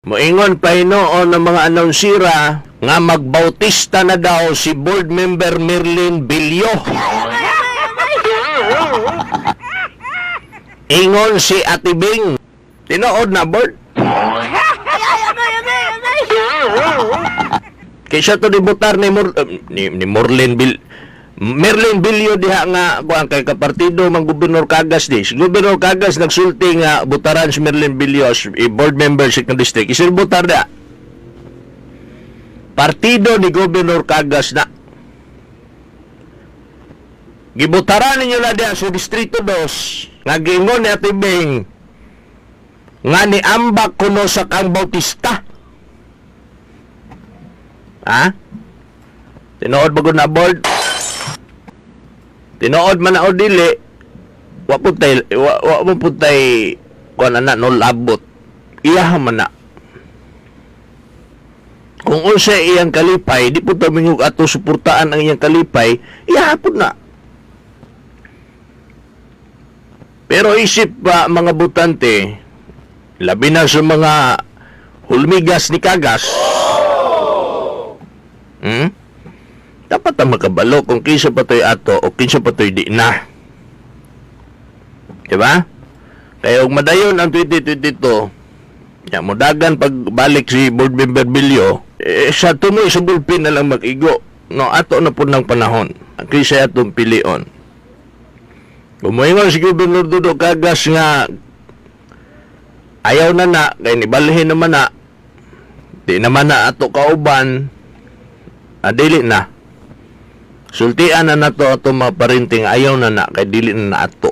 Moingon pa hinuon ng mga anonsira nga magbautista na daw si board member Merlin Bilyo. Ingon si Ate Bing. Tinuod na, board. Kaysa to debutar ni, Mor, eh, ni Morlin Bil Merlin Bilyo diha nga kuan kay kapartido man Gobernador Cagas di. Si Gobernador Cagas nagsulti nga butaran si Merlin Bilyo as a board member sa second district. Isir butar da. Partido ni Gobernador Cagas na. Gibutaran ninyo na diha sa Distrito 2 nga giingon ni Ate Bing nga ni ambak kuno sa kang Bautista. Ha? Tinuod ba gud na, board? Tinuod man na o dili, wa pud tay wa mo pud tay kuan ana no labot. Iya man na. Kung unsa iyang kalipay, di pud ta mingog ato suportaan ang iyang kalipay, iya pud na. Pero isip pa mga butante, labi na sa mga hulmigas ni Kagas, Dapat ang makabalo kung kinsa pa to'y ato o kinsa pa to'y di na. Diba? Kaya og madayon ang 2022, ya, modagan pagbalik si board member Bilyo, eh, sa tumoy sa bullpen na lang mag-igo. No, ato na po ng panahon. Kinsa atong pilion. Kung moingon si Gobernador Dudo Cagas nga ayaw na na, kay nibalhin naman na, di naman na ato kauban, ah, dili na. Sultian na nato ato mga parinting ayaw na na, kay dili na na ato.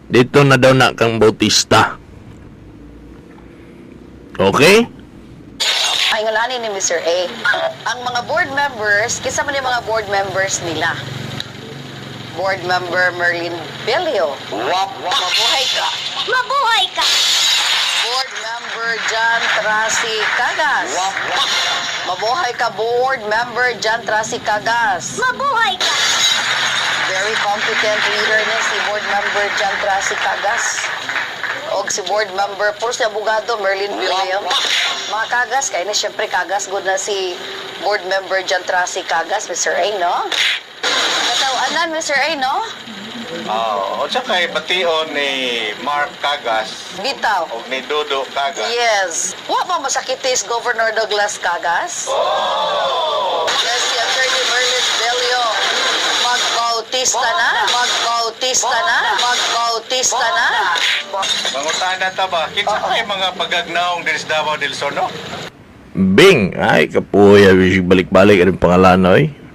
Dito na daw na kang Bautista. Okay? Ay, nga ni Mr. A. Ang mga board members, kinsa man yung mga board members nila? Board member Merlin Belio. Mabuhay ka. Mabuhay ka! Board member John Tracy Cagas. Mabuhay ka, board member John Tracy Cagas. Mabuhay ka! Very competent leader niya si board member John Tracy Cagas. Og si board member, puro si abogado Merlin William. Mga Cagas, kaya na siyempre Cagas, good na si board member John Tracy Cagas, Mr. A, no? Katawanan, Mr. A, no? Oo, oh, kay bation ni Mark Cagas Bitaw. o ni Dodo Cagas. Yes. Wa ba masakitis Governor Douglas Cagas? Yes, si Attorney Merlin Bello. Magbautista na? Magbautista na? Magbautista na? Mangutana ta ba? Kinsa kay mga pagagnaong diri sa Davao del Sur, no? Bing! Ay, kapuya. Balik-balik. Anong pangalan, oy?